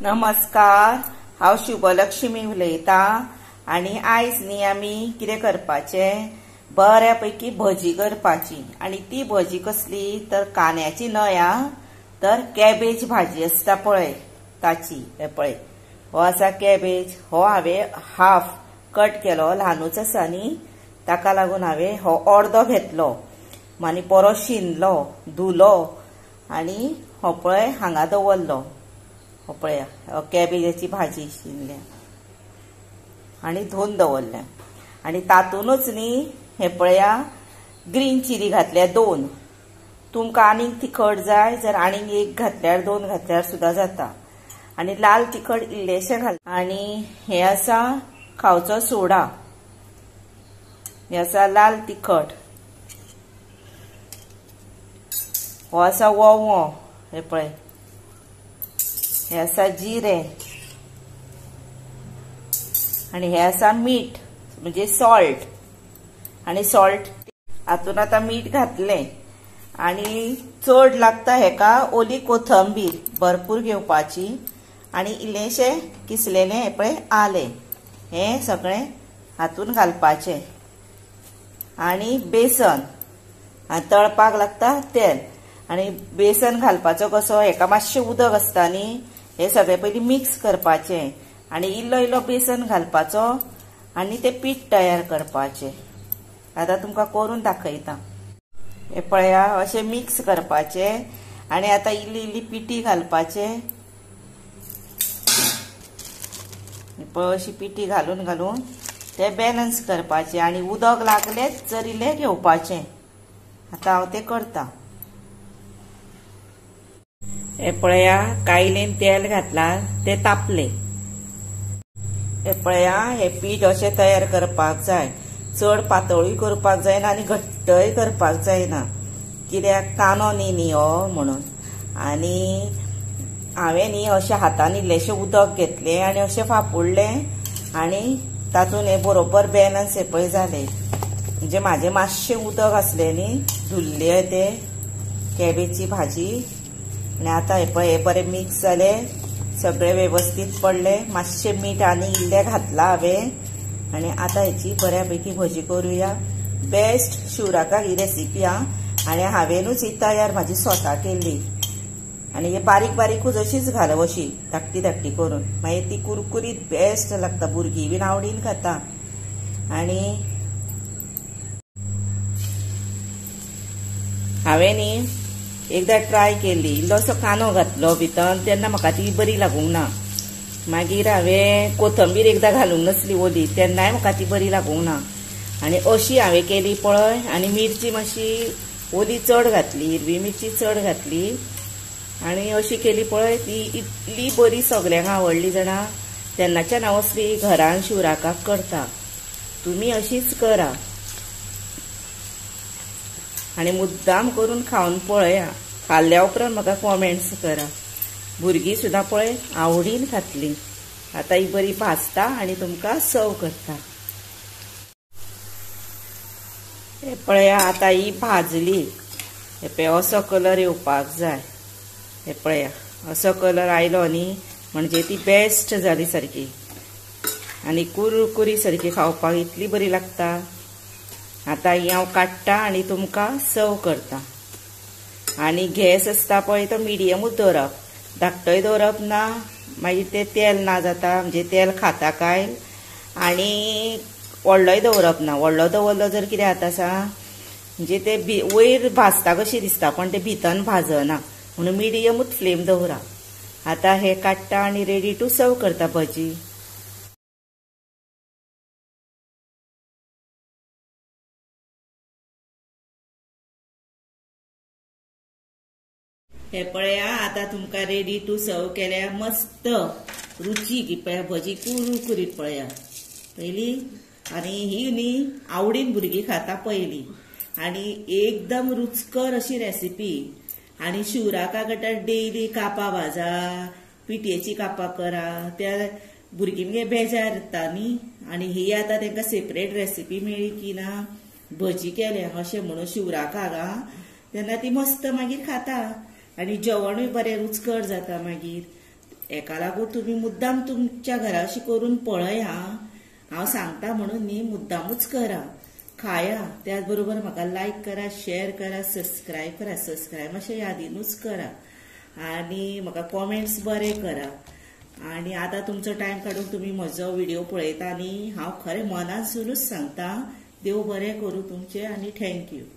नमस्कार, हांव शुभलक्ष्मी उलयता आनी आयज न्ही आमी कितें करपाचें, बऱ्यापैकी भजी करपाची. आनी ती भजी कसली तर कांद्याची न्हय आ, तर कॅबेज भाजी आसता पळय ताची. हे पळय, हो आसा कॅबेज. हो हांवें हाफ कट केलो, ल्हानूच आसा न्ही, ताका लागून हांवें हो अर्दो घेतलो आनी बरो शिनलो, धुलो आनी हो पळय हांगा दवरलो. हो पळया कॅबेजाची भाजी शिनल्या आनी धुवन दवरल्या. आनी तातूनच न्ही हे पळया ग्रीन चिली घातल्या दोन. तुमकां आनीक तिखट जाय जर आनीक एक घातल्यार दोन घातल्यार सुद्दां जाता. आनी लाल तिखट इल्लेशें घाल. आनी हे आसा खावचो सोडा, हे आसा लाल तिखट, हो आसा वोवो, हे पळय हे आसा जिरें, आनी हे आसा मीठ म्हणजे सॉल्ट. आनी सॉल्ट हातून आतां मीठ घातलें. आनी चड लागता हेका ओली कोथंबीर भरपूर घेवपाची आनी इल्लेशें किसलेलें हें पळय आलें, हें सगळें हातून घालपाचें. आनी बेसन, आनी तळपाक लागता तेल. आनी बेसन घालपाचो कसो, हेका मातशें उदक आसता न्ही, हे सगळें पयलीं मिक्स करपाचें आनी इल्लो इल्लो बेसन घालपाचो आनी तें पीठ तयार करपाचें. आतां तुमकां करून दाखयता. हे पळया अशें मिक्स करपाचें आनी आतां इल्ली इल्ली पिठी घालपाचें. पळय अशी पिठी घालून घालून तें बॅलन्स करपाचें आनी उदक लागलेंच जर इल्लें घेवपाचें. आतां हांव तें करता. हे पळया कायलेन तेल घातलां तें तापलें. हे पळया हे पीठ अशें तयार करपाक जाय, चड पातळूय करपाक जायना आनी घट्टय करपाक जायना, कित्याक कांदो न्ही न्ही हो म्हणून. आनी हांवें न्ही अशें हातान इल्लेशें उदक घेतलें आनी अशें फापुडलें आनी तातूंत हें बरोबर बॅलन्स हे पळय जालें. म्हणजे म्हाजें मातशें उदक आसलें न्ही, धुल्लें तें कॅबेजची भाजी. आनी आतां हे पळय हे बरें मिक्स जालें, सगळें वेवस्थीत पडलें. मातशें मीठ आनी इल्लें घातलां हांवें. आनी आतां हेची बऱ्यापैकी भजी करुया. बेस्ट शिवराकाक ही रेसिपी आ, आनी हांवेनूच ही तयार म्हाजी स्वता केल्ली. आनी हे बारीक बारीकूच अशीच घालप, अशी धाकटी धाकटी करून, मागीर ती कुरकुरीत बेस्ट लागता, भुरगीं बीन आवडीन खाता. आनी हांवें न्ही एकदां ट्राय केली, इल्लोसो कांदो घातलो भितर, तेन्ना म्हाका ती बरी लागूंक ना. मागीर हांवें कोथंबीर एकदां घालूंक नासली ओली, तेन्नाय म्हाका ती बरी लागूंक ना. आनी अशी हांवें केली पळय. आनी मिरची मातशी ओली चड घातली, हिरवी मिरची चड घातली आनी अशी केली पळय, ती इतली बरी सगल्यांक आवडली जाणा. तेन्नाच्यान हांव असली घरान शिवराकाक करता, तुमी अशीच करा आनी मुद्दाम करून खावन पळया. खाल्ल्या उपरांत म्हाका कॉमेंट्स करा. भुरगीं सुद्दां पळय आवडीन खातलीं. आतां ही बरी भाजता आनी तुमकां सर्व करता. हे पळया आतां ही भाजली, हे पळय असो कलर येवपाक जाय. हे पळया असो कलर आयलो न्ही म्हणजे ती बेस्ट जाली सारकी आनी कुरकुरी सारकी खावपाक इतली बरी लागता. आतां ही हांव काडटा आनी तुमकां सर्व करता. आनी गॅस आसता पळय तो मिडियमूच दवरप, धाकटोय दवरप ना, मागीर तें तेल ना जाता, म्हणजे तेल खाता काय. आनी व्हडलोय दवरप ना, व्हडलो दवरलो जर कितें जाता सांग, म्हणजे ते वयर भाजता कशी दिसता पण ते भितर भाजना, म्हणून मिडियमूच फ्लेम दवरा. आतां हे काडटा आनी रेडी टू सर्व करता भजी. हे पळया आतां तुमकां रेडी टू सर्व केल्या मस्त रुचीक पळया भजी कुरकुरीत पळया पयली. आनी ही न्ही आवडीन भुरगीं खाता पयली, आनी एकदम रुचकर अशी रेसिपी. आनी शिवराकाक डेली कापां भाजा, पिठयेची कापां करा, त्या भुरगीं मगे बेजार येता न्ही. आनी ही आतां तांकां सेपरेट रेसिपी मेळ्ळी की ना भजी केले अशें म्हणून शिवराकाक तेन्ना ती मस्त मागीर खाता आनी जेवणूय बरें रुचकर जाता. मागीर हेका लागून तुमी मुद्दाम तुमच्या घरा अशी करून पळया. हांव सांगता म्हणून न्ही, मुद्दामूच करा, खाया. त्याच बरोबर म्हाका लायक करा, शेअर करा, सबस्क्रायब करा. सबस्क्रायब मातशें यादीनूच करा आनी म्हाका कॉमेंट्स बरे करा. आनी आतां तुमचो टायम काडून तुमी म्हजो व्हिडिओ पळयता आनी हांव खरें मनानसूनच सांगता, देव बरें करूं तुमचें आनी thank you.